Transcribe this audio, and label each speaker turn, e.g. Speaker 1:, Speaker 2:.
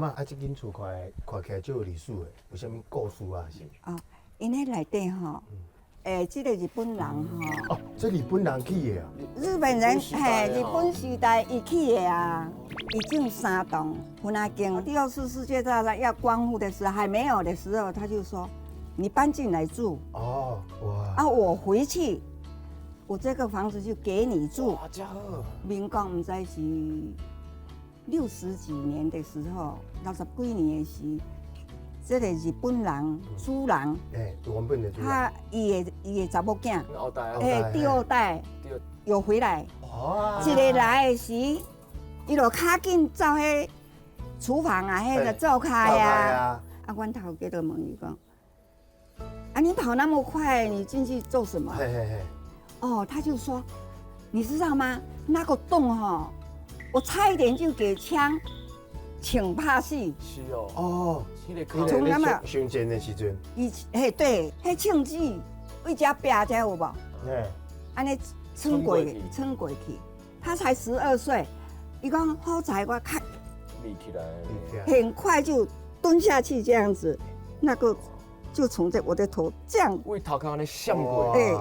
Speaker 1: 嬤，啊，這間厝看起來足有歷史的，有啥物故事啊？是？
Speaker 2: 哦，𪜶彼內底吼，這個日本人吼，
Speaker 1: 哦，這日本人起的啊？
Speaker 2: 日本人嘿，日本時代伊起的啊，伊種三棟分仔間。第二次世界大戰要光復的時候，還沒有的時候，他就說你搬進來住。
Speaker 1: 哦，哇！
Speaker 2: 啊，我回去，我這個房子就給你住。
Speaker 3: 哇，遮好。
Speaker 2: 民國毋知是六十幾年的時候，六十幾年的時，這個日本人主人，
Speaker 1: 原本的主人，
Speaker 2: 他伊的查某囝，
Speaker 3: 後代啊，
Speaker 2: 第二代又回來，一個來的時，伊就較緊走彼廚房啊，彼個灶跤啊，啊，阮頭家就問伊講，啊，你跑那麼快，你進去做什麼？哦，他就說，你知道嗎？那個洞吼，我差一點就給槍槍拍死。
Speaker 3: 是哦。
Speaker 1: 哦，
Speaker 2: 從那麼
Speaker 1: 上戰的時陣，
Speaker 2: 伊嘿對，彼槍子對遮壁遮有無？按呢穿過去，穿過去。他才12歲，伊講好彩我較
Speaker 3: 立起來，
Speaker 2: 很快就蹲下去這樣子，那個就從這我的頭這樣，
Speaker 3: 為頭殼按呢閃過。
Speaker 2: 欸。